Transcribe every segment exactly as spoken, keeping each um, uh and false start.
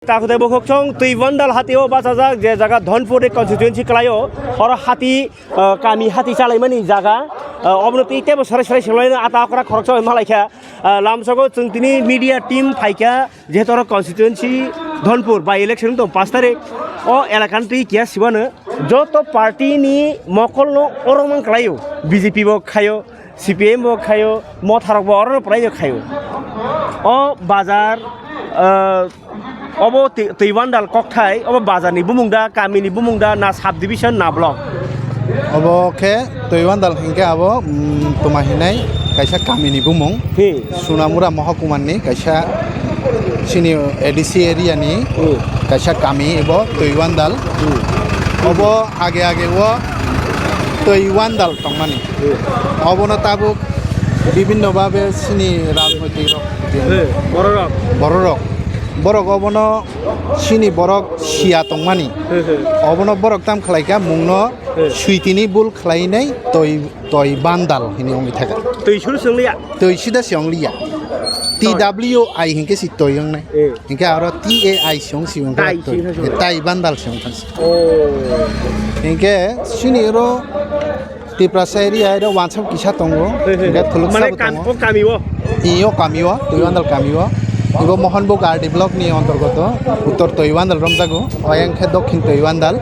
Takhuk tei bukhuk chwng twi bandal hati o bachajak, je jaga Dhonpur constituency kwlaio, oro hati, ah, kami hati chalaimani jaga, ah, obono twi teibo sarai sarai swlaino ata okra khoroksa bai malaikha. Ah, lamsogo chwng tini media team phaikha, jehetu oro constituency Dhonpur by election tong pash tarik, o elakani twi kiya sibano joto party ni mokolno oro man kwlaio, B J P bo khaio, C P M bo khaio, motharok bo orono pwraino khaio. O bazar, ah, obo twi-, Twibandal kokthai, obo bazarni bumung da, kamini bumung da, na subdivision, na block? Obo khe Twibandal hinkhe abo, mm, tuma hinai kaisa kamini bumung. Hi. Sunamura Mohokumarni kaisa chini A D C area ni Hmm. kaisa kami ebo Twibandal. Hmm. Obo age age o Twibandal tongmani. Hmm. Obono tabuk bibinno babe chini rajnoitik rok je He, bororok. bororok. Borok obono chini borok siya tongmani. He, he. Obono borok tam khlaikha mungno He. switini bul khlainai toi, Twibandal hini wngwi thaka. Twi suru swngliya? Twi sida se wng liya. Toi. T W I hinkhe si toi wngnai. Eh. Hinkhe aro T A I se wng si wng Tai kha toi. Si wng kha si. Tai bandal se wng kha si. Oh. Hinkhe sini ro Tiprasa area ro wansuk kisa tongo. He, he. Hinkhe thuluk Mane sabo kam-, tongo. O kami o? Iyo kami o, Twibandal kami o. Ibo Mohanbug R D block ni ontorgoto Uttor Twibandal romjago. Oyang khe Dokhin Twibandal.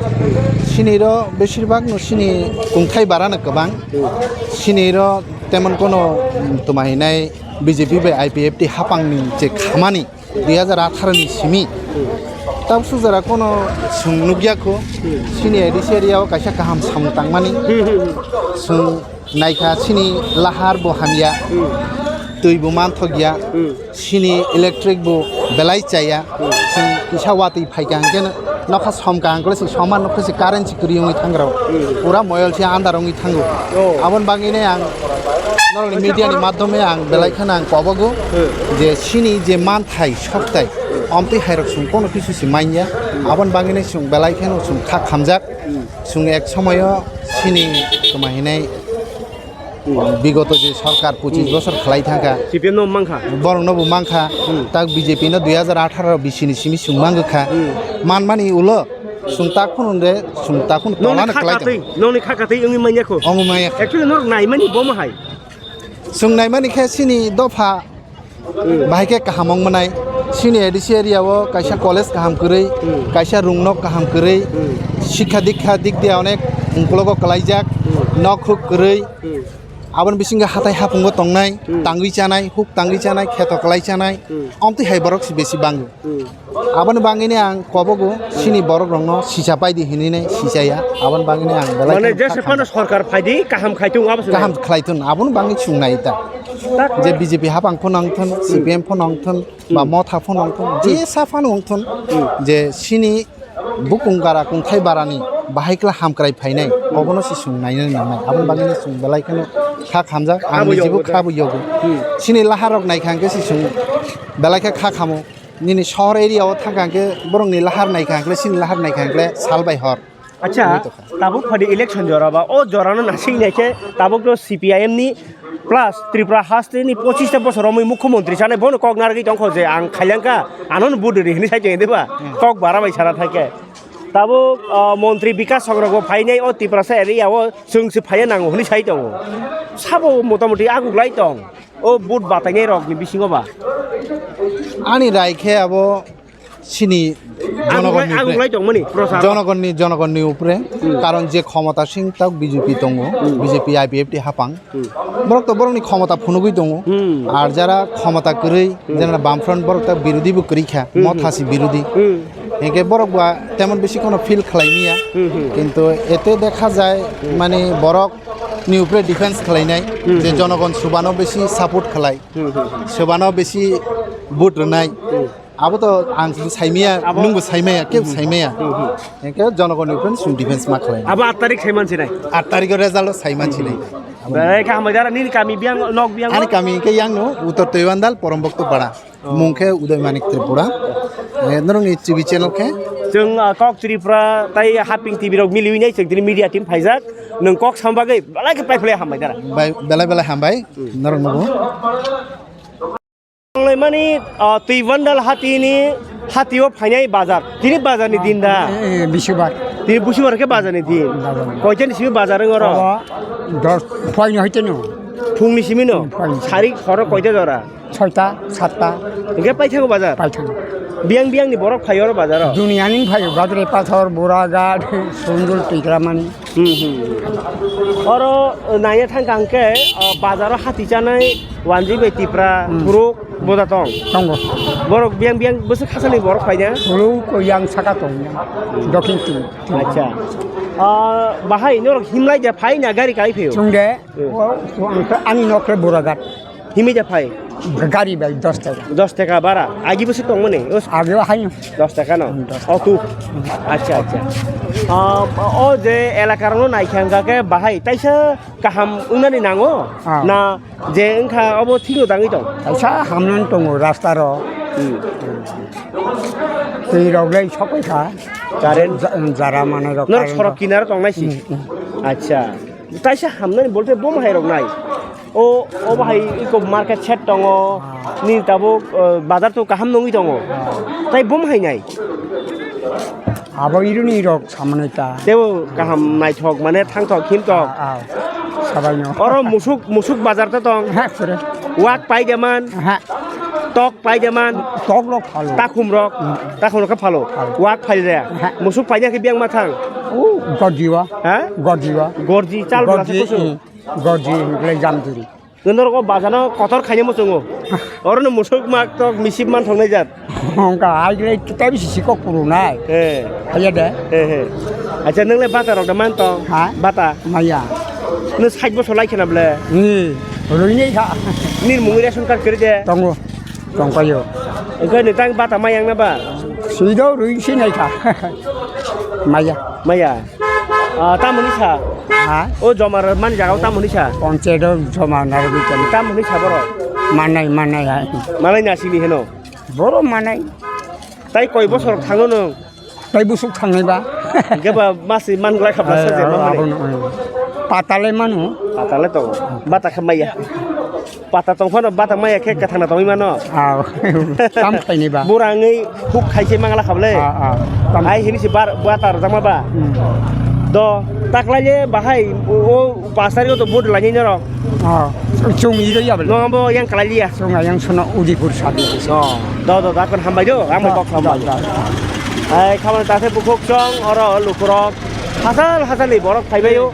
Sini ro beshirbag no sini kungthai bara no kwbang. Sini ro temon kono, mm, tuma hinai B J P bai I P F T hapang ni je khamani dui hajar atharo ni simi. Tabuk sujara kono chwng nukya kho. Sini A D C area o kaisa kaham samung tangmani. Chwng naikha sini lahar bo hamya. Twi bo manthokya. Sini electric bo belai chaya. Hmm. Chwng kisa watwi phaikha hwnkhe nokha somkha hwnkhe se soman nokha se current se kwrwi wngwi thangrw. Hmm. Pura moyol se andar wngwi thango. Oh. Aboni bagwino ang norokni media ni madhyome ang belai kheno ang kobogo Hmm. je sini je manthai soktai omtwi hairok chwng kono kisu se manya. Hmm. Aboni bagwino chwng belai kheno chwng kha khamjak. Hmm. Chwng ek somoyo sini tuma hinai Hmm. Bigoto je sorkar pochis Hmm. bosor khlai thangkha, C P M no mankha. Borokno bo mankha. Hmm. Tak B J P no dui hajar atharo bisi ni simi chwng mangkha. Hmm. Manmani ulo chwng tak phununde, chwng tak phun Nokni tolano kha khlai katwi, tong. Nokni kha katwi wngwi manya kho. Wngwi manya kho. Actually norok naimani bomo hai. Chwng naimani khe sini dopha Hmm. Bahai khe kaham wng mwnai. Sini A D C area o kaisa college kaham kwrwi, Hmm. kaisa rungnok kaham kwrwi, Hmm. sikha dikha dik dia onek ungkologo kwlaijak, Hmm. nok huk kwrwi. Hmm. Aboni bisingo hatai hapungo tongnai, Hmm. tangwi chanai, huk tangwi chanai, kheto kwlai chanai. Hmm. Omtwi hai borok se besi bango. Hmm. Aboni bagwino ang kobogo sini borok rokno sisa paidi hinwi nai sisaya. Aboni bagwino ang belai Mane kheno jesa kha phano khamjak. Sorkar phaidi kaham khaitung abo se Kaham nai. Khlaithun aboni bagwi chwng nai ta. Tak. Je B J P hapang phano wngthun, Hmm. C P M phano wngthun, ba Hmm. motha phano wngthun, Hmm. jesa phano wngthun, Hmm. je sini bukung gara kungthai barani bahai kla hamkrai phainai, Hmm. obono se chwng nainani nangnai. Aboni bagwino chwng belai kheno kha khamjak, ang Abo nijibo yogo da. Khabo yogo. Hmm. Sini laharok naikha hwnkhe se chwng belai khe kha khamo. Nini sohor area o thangkha hwnkhe borokni lahar naikha hwnkhe, sini lahar naikha hwnkhe sal bai hor. Acha, Wngwi tongkha. Tabuk phadi election jora ba, o jora no nasing naikhe tabuk no C P I M ni plus Tripura haste ni pochis ta bosor romwi mukhyamantri sanai bono kok narwgwi tongkho je ang khailangkha, ano no vote ri hinwi sai tong diba? Hmm. Kok bara bai sana thaikhe. Tabuk, ah, montri Bikas Songrok bo phainai o Tiprasa area o chwng se phaiya nango hinwi sai tongo. Sabo motamoti aguglai tong. O vote batainai rokni bisingo ba? Ani rai khe abo sini Aguglai, jonogonni upre. Aguglai tongmani, prochar. Jonogonni, jonogonni upre. Hmm. Karon je khomota sing tak B J P tongo, Hmm. B J P I P F T hapang. Hmm. Borok to borokni khomota phunugwi tongo. Hmm. Ar jara khomota kwrwi, Hmm. jara Bamfront borok tak birodhi bo kwrwi kha, Hmm, hmm. Mothasi birodhi. Hmm. Hinkhe borok ba temon bisi kono feel khlai manya. Hmm, hmm. Kintu ete dekha jai, Hmm. mane borok ni upre defense khlainai, Hmm, je hmm. Jonogon subano besi support khlai, Hmm, hmm, hmm. Subano besi vote rwnai. Hmm. Abo to ang saimaya, Abo nwngbo saimaya, kebo Hmm, hmm. Saimaya. Hmm, hmm. Hingke jonogon ni upre sung defense ma khlai. Abo aat tarik saiman sinai. Aat tarik o result o saiman sinai. Hmm. Belai kha hambai dara nini kami biyang, nok biyang. Ani kami ke yang no, Uttor Toibandal, Porom Bokto Para. Oh. Mung khe Uday Manik Tripura. Eh, norokni T V channel khe? Chwng, ah, Kok Tripura tai Haping T V rok miliwi nai chwng tini media team phaijak. Nwng kok sam bagwi belai khe paiphlai hambai dara. Bai, belai belai hambai, Hmm. Norok nogo. Mani, ah, Twibandal hatini Hati o phainai bazar. Tini bazar ni din da. Eh, eh, bisubar. Tini busubar khe bazar ni din. Bazar ni. Koita ni simi bazar wng oro? Oro dos, phai no hoite no. Phung ni simi no. Hmm, phai ni simi. Sari horo koita jora? Soita, satta. Hingke paithango bazar? Paithango. Biyang biyang ni borok phai oro bazar o? Duniya ni phai o, Gadre Pathor, Buragat, Sunjul, Tikramani. Hmm, hmm. Oro, uh, naiya thang kang khe, uh, bazaro hati chanai, wanjwi bai Tipra, hmm, khuruk, boda tong. Tongo. Borok biyang biyang bwswk khasani borok phaina? Khuruk yang saka tong ya. Dokhin tin. Acha. Uh, bahai norok himlai ja phai na gari kai pheo? Chwng de, hmm, o, o ang khe ani nok khe Buragat. Himwi da phai? Gari bai dos taka. Dos taka bara. Agi bwswk tongmani? Age o haino. Dos taka no? Hmm, dos taka. Auto. Hmm. Acha, acha. Ah, o je elaka rokno naikha hwnkha khe bahai taisa kaham wngnani nango? Ah. Na je wngkha obo thikno tangwi tong? Taisa hamnani tongo rasta rok. Hmm. Twi rok le sokoi kha. Current? Ja-, jara manai rok. Norok current sorok rok. Kinaro tongnai si? Hmm, hmm. Acha. Taisa hamnani bolte bo hai rok nai. O, o bahai iko market shed tongo. Ah. Ni tabuk, eh, bazar to kaham nungwi tongo. Ah. Tai bom hai nai. Abo iruni rok samani ta. Tebo kaham naithok mane thangthok himthok. Ah, ah. Sabai no. Oro musuk, musuk bazar to tong. Ha, sure. Wak pai jaman. Ha. Tok pai jaman. Tok rok phalo. Takhum rok. Hmm. Takhum rok phalo. Phalo. Wak phai jaya. Ha. Musuk paina khe biang ma thang. O, gorjiwa. Ha? Gorjiwa. Gorji chal bwla se kusu. Hmm. Gorji hwnkhwlai jamduri. Norok o bazano kotor khaina muchungo. Orono musuk mak tok misip man thongnai jat. Hongka, hai khlai tei bisi sikok purunai. He. Haya de. He, he. Acha, nwngle bata rok da man tong? Ha? Bata. Maya. Nw sait bosor lai khena ble? Ni, rwinai kha. Nini mungwi ration card kwrwi de? Tongo. Tongpaio. Engkhe nitang bata mayang na ba? Sido rwi sinai kha. Maya. Maya. Ah, tamoni sa? Ha? O joma rw mani jaga o tamoni sa? Ponchayat o joma narwgwi tong. Tamoni sa borok? Manai, manai hai. Manai na sini heno? Borok manai. Tai koi bosor thango nwng? Tai busuk thangnai ba. Hingke ba masi man glak kha bwsa je Eh, manmani. Abono, eh. Patale manu. Patale tongo. Bata khe maya. Pata tong phano bata maya khe kwthangna tongwi mano. Ah, tam khaini ba. Bura wngwi huk khai se mangla kha bwle. Ah, ah. Tam- Hai hini se bar bata rwjakma ba. Hmm. Do taklai le bahai o, o pas tarikh o to vote lainai norok. Ah, chwng iro ya bwle. No bo yang kalai liya. Chwng ayang sono Udaipur sadi. Oh, do, do, do, kon hambai do, ang bai kok hambai. Do, do. Ai, khamani ta se bukhuk chwng, oro lukurok hasal hasal ni borok phaibaio.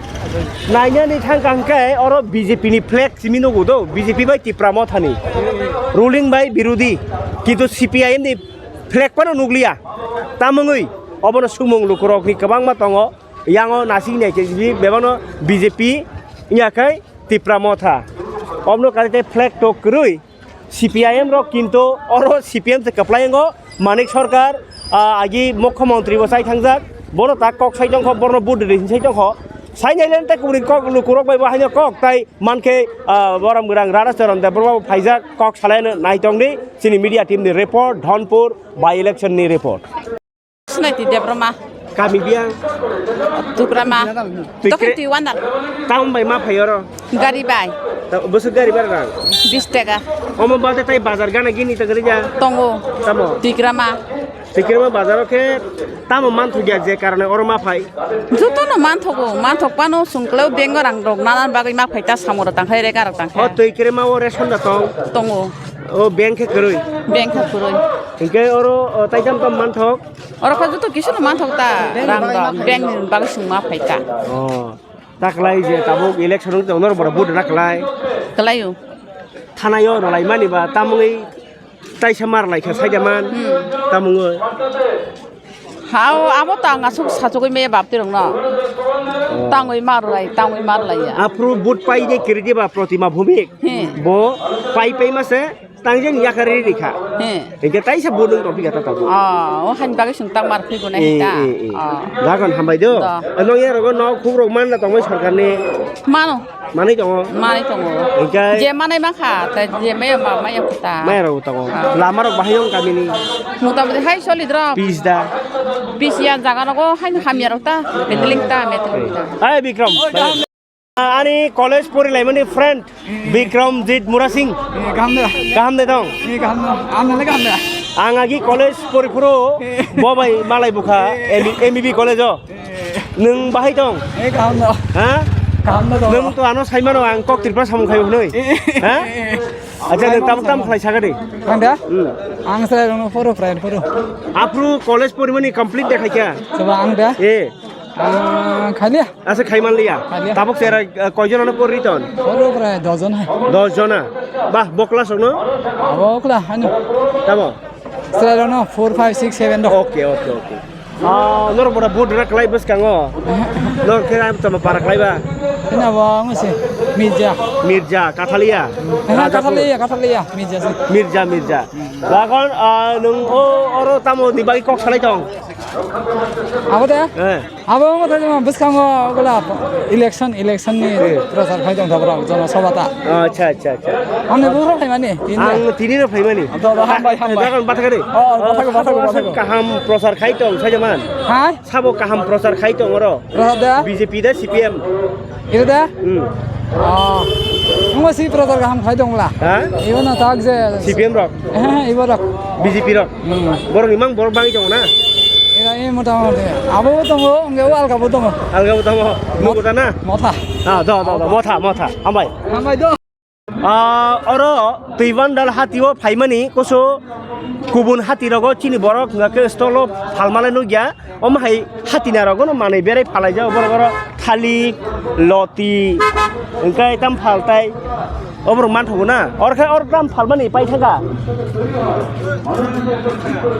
Nainani thang kang khe oro B J P ni flag simi nugo do, B J P bai Tipra Motha ni. Ruling bai birodhi, kintu C P I M ni flag phano nukliya. Tamungwi obono sumung lukurok ni kwbangma tongo. Yango nasing nai khe bebakno B J P wngya khe Tipra Motha. Obno kari tei flag tok kwrwi C P I M rok kintu oro C P M se kwplai wngo. Manik Sarkar, ah, agi mukhyamantri bo chai thangjak. Bono ta kok sai tongkho, borno vote rwi sai tongkho. Sai nai len ta kubuni kok lukurok bai bo haino kok tai mankhe, ah, borom gwrang Radha Charan Debbarma bo phaijak kok salai nai tongdi. Chini media team ni report, Dhonpur by election ni report. Sinaiti Debroma. Kami biang. Tukrama. Twi Tokhe kre- twi wandal. Town bai ma phai oro. Gari bai. Ta-, bwswk gari bara rang? Bis taka. Omo bade tai bazar gana gini ta gari ja. Tongo. Tamo? Twikrama. Twikrama bazar o khe tamo man thugya je karone oro ma phai. Joto no man thogo, man thok pano sungkleo bengo rang rok nanan bagwi ma phai ta samoro tang khai rega rok tang khai. O twi krema o ration da tong. Tongo. O bank khe kwrwi. Bank khe kwrwi. Hingke oro, o, tai tam tam man thok. Oro kha joto kisu no manthok ta, rang rok, bank ni bagwi chwng ma phai ta. Oh, ta kwlai je tabuk election wng tong norok bohrok vote rwna kwlai. Kwlai o. Thana o rwlai mani ba, tamungwi taisa ma rwlai kha saida man, hmm, tamungwi. Ha, o, abo ta ang aswk sachogwi maya bapti rok no. Oh. Tangwi ma rwlai, tangwi ma rwlai ya. Aphuru vote pai de kwrwi de ba Protima Bhumik. Hmm. Bo pai pai ma se. Tangjani yakari ri kha. He. Hingke taisa budung tong phika ta tabuk. Oh, o hani bagwi sung tang mar phiguna Eh, hita. Eh, eh. Oh. Dagon hambai do. Do. Ano ya rogo no khub rok manna tongmai sarkar ni. Mano. Manai tongo. Manai tongo. Hingke Je manai ma kha, ta je maya ma, maya khuta. Maya rok tongo. Ah. Lama rok bahai yong kami ni. Muta muti hai soli dro. Pis da. Pis ya jaga rogo hai hamya rok ta. Meteling ta, meteling ta. Hai Bikram. Ani college porilaimani friend Bikramjit Murasing. Eh, kaham da. Kaham de tong? Eh, kaham da. Ang nale kaham da. Ang agi college pori phuru bo bai malai bukha M E B college o. Nwng bahai tong? Eh, kaham no. Ha? Kaham no tong. Nwng to ano sai mano ang kok Tripura samung khai hwnwi. Ha? Acha nwng tabuk tam khlai sakadi. Ang da? Hmm. Ang sai rong phuru friend phuru. Aphuru college porimani complete de khaikha. Soba ang da? Eh. Ah, khaliya. Asa khai man liya. Khaliya. Tabuk sera, eh, koijon ano pori ton? Poro prai dos jon hai. Dos jona. Bah, bokla sokno? Abo okla hano. Tamo? Sera no four, five, six, seven do. Okay, okay, okay. Ah, nor bora board rak lai bus kango. Nor khe am tama para klai ba. Ina bo ngose Mirza. Mirza, Kathalia. Ina Raja Kathalia, Kathalia, Mirza si. Mirza, Mirza. Bakon, ah, nung o oro tamo ni bagi kok salai tong. Abo de? Eh. Abo wngkha tei jemon bwskango ogola election, election ni prochar khai tong thok rok, jono sabha ta. Acha, acha, acha. Ang ni bukhuk phaimani, tini. Ang tini no phaimani. Do, do, hambai, hambai. Dagan bathakari. Oh, bathakari, bathakari, bathakari. Kaham prochar khai tong, sajaman. Hai? Sabo kaham prochar khai tong oro. Prochar da? B J P da, C P M. Iro da? Hmm. Oh. Ngo si prochar kaham khai tong la. Ha? Ibo na tak je. C P M rok. Eh, ibo rok. B J P rok. Hmm. Borok ni mang borok bangwi tongo na? Era, eh, mota moti. Abo bo tongo, hwnkhe o alka bo tongo. Alka bo tongo. Mot-, nugo ta na? Motha. Ah, do, do, do. Motha, motha. Hambai. Hambai do. Ah, oro Twibandal hatio phaimani koso kubun hati rogo chini borok hwnkhe stolo phalmale nukya. Omo hai hati narogo no manwi berai phalai jago borok oro. Thalik, loti, hwnkhe tam phaltai. Oborok manthogo na. Oro khe oro tam phalmani paithaka.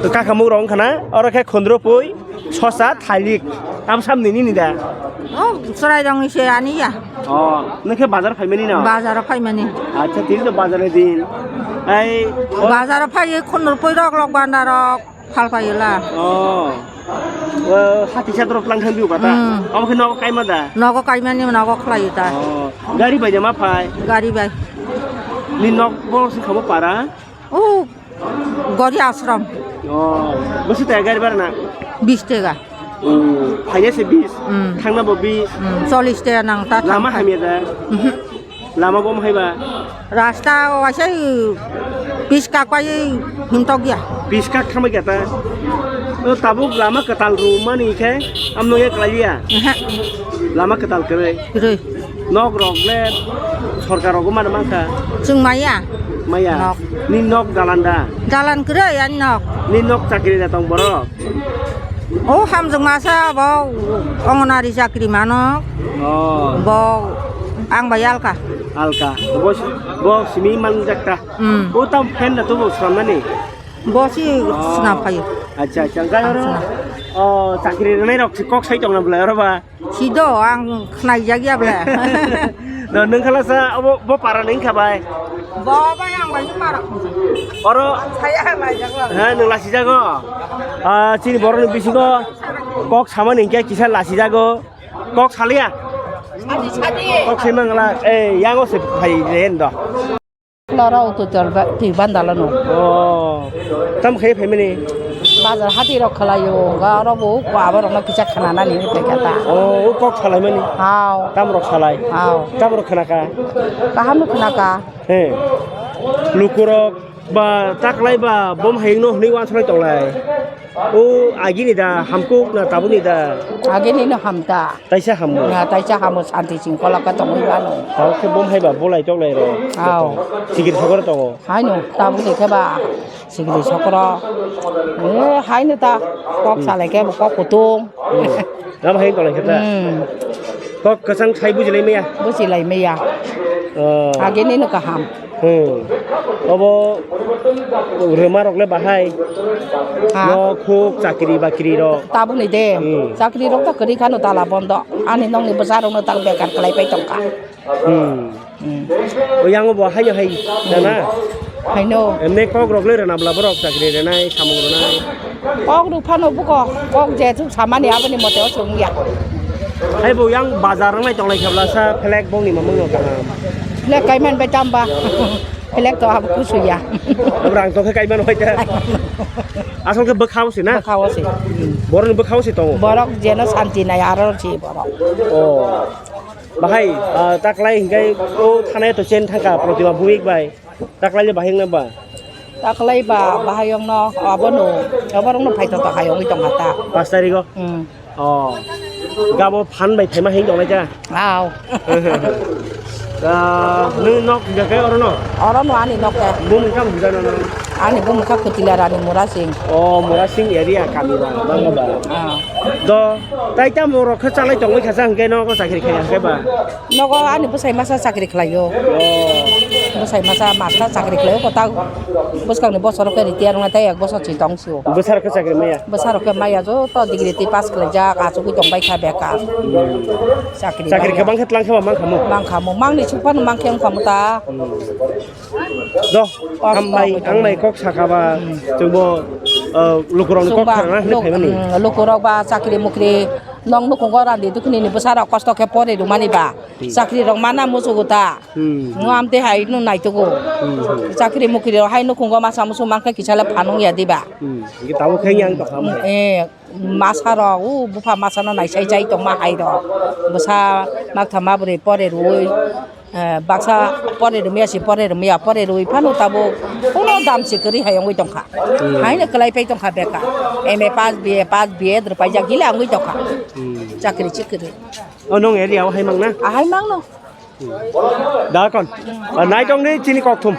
Kakamung rok wngkha na. Oro khe khundrupui, sosa, thalik. Tam samni nini da? Oh, chwrai rokni se ani ya. Oh, nokhe bazar phaimani no? Bazar phaimani. Acha, tini to bazar ni din. Ai, o bazar phai khundrupui rok, lok banda rok. Phalpaila. Oh. O, hati sadro tlang thang biu kata. Hmm. Omo khe nogo kaima da? Nogo kaimani, nogo khlai da. Oh. Gari bai de ma phai? Gari bai. Ni nok bo se khabo para? Oh. Gori ashram. Oh. Bwswk taya gari bara na? Bis tega. Hmm. Phaina se bis. Hmm. Thangna bo bis. Hmm. Chollish tega nang ta. Lama thang hamya da? Mhm. Lama bom hai ba? Rasta o waisa pis kak pai hintok ya. Pis kak thamai kata. O tabuk lama kwtal ru mani khe amno ya klai ya. Aha. Lama kwtal kwrwi. Kwrwi. Nok rok le sorkar rogo mani mankha. Chwng maya. Maya. Nok. Ni nok dalan da? Dalan kwrwi ani nok. Ni nok chakri da tong borok? O hamjwk masa bo Anganwadi chakri mano. Oh. Bo ang bai alka. Alka. Bo, bo simi manjak ta. Hmm. O tam fan da to bo swnamnani. Bo si swnam phaio. Acha, acha. Ang oro, swnam. Oh, chakri rwnai rok si kok sai tong na bwlai oro ba? Sido ang khnaijak ya bwlai. No, nwng khala sa obo bo para nwng kha bai. Bo bai ang bai para. Oro. Saya bai jak la. Ha, nwng lasi jago. Ah, chini borok ni bisingo kok samani hingke kisa lasi jago. Kok salia? Sadi, sadi. Kok simang la, eh, yango se phai ren do. Lora utu tor ba, ti bandala no. Oh. Tam khai phaimani? Bazar hati rok khalaio, ga oro bo ko abo rok no kisa khana nani ni pekata. Oh, o kok salai mani? Hao. Tam rok salai? Hao. Tam rok khana ka? Kaham no khana ka. He. Lukurok ba taklai ba bom hayung no hwnwi wansalai tonglai. O agini da hamkuk na tabukni da? Agini no hamta. Taisa hammo. Na taisa hammo santi sing kola ka tongwi bano. Tao khe bom haiba bolai toklai ro. Ao. Sigiri sokoro tongo. Haino tabukni khe ba sigiri sokoro. Eh, haino ta kok salai khe bo kok kutung. Hmm. Gam hai tolai khe ta. Hmm. Kok kwchang khai bujilai maya? Bujilai maya. Oh. Agini no kaham. Hmm. Obo rwma rok le bahai. Ha? No khuk chakri bakri rok. Tabukni de. Hmm. Chakri rok to kwrwi khano tala bondo. Ani nokni bwsa rok no tak bekar kwlai pai tongkha. Hmm. Hmm. O yang bo hai hai dana. Haino. Emne kok rok le rwna bla borok chakri rwnai samung rwnai. Kok rok phano buko kok je thuk samani aboni mote o chwng ya. Hai bo yang bazar nai tonglai khabla sa flag bongni mamung no kaham. Flag kaiman bai tamba. Flag to abo kusu ya. Rang to khe kaiman hoi ta. Asol khe bwkhao se na? Bwkhao se. Borok ni bwkhao se tongo. Borok jeno santi nai aro se borok. Oh. Bahai, ah, taklai hingkai o thanai to chen thangka Protima Bhumik bai. Taklai le bahai na ba? Taklai ba bahayong no abono, aborok no phaito to hayong wi tong hata. Pas tarikh o? Hmm. Oh. Gabo phan bai phaima hing tongnai ta? Aw. Ah, nung nok hingka khe oro no? Oro no ani nok khe. Bumung kam hingka no no? Ani bumung kha Kutila Rani Mura Singh. Oh, Mura Singh area kami ba, bang ba. Ah. Do, tai tamo rok khe chalai tongwi kha sa hingke no ko chakri khe hingke ba? Nogo ani bwsai masa chakri khlaio. Oh. Bwsai masa master chakri khlaio, kota bwskangni bosor khe retire wngnai tei ek bosor si tong sio. Bwsarok khe chakri maya? Bwsarok khe maya joto degree tei pass khlaijak, achugwi tong bai kha bekar. Chakri Chakri maya. Khe bang khe tlang khe ba mang kha mo? Mang kha mo, mangni suk phano mang khe wng kha mo ta. Do, Kok hambai, kok ang mai kok saka ba, Hmm. chwngbo, uh, lukurokni kok Chwngba kharana hinwi luk-, phaimani. Hmm, lukurok ba chakri mukri, nong nukhungo randi dukhinini bwsarok kosto khe pori rwmani ba. Hmm. Chakri rok mana muchugo ta. Hmm. Ngo amte hai no naitugo. Hmm, hmm. Chakri mukri rok hai nukhungo masa musu mankhe kisale phanung ya diba. Hmm. Hingke tabuk khe yang tongkha mo. Eh, masa rok, u bupha masa no naisai chai tongma hai rok. Bwsa maktham mabri pore rwi, eh, baksa pore rwmya si pore rwmya pore rwi phano tabuk kono dam si kwrwi hai wngwi tongkha. Hmm. Haino kwlai pai tongkha beka. M A pass, B A pass, B Ed rwpaijak gila wngwi tongkha. Hmm. Chakri chikri. O nong area o hai mang na? Ahai mang no. Da kon. Ah, nai tong ni chini kok thum.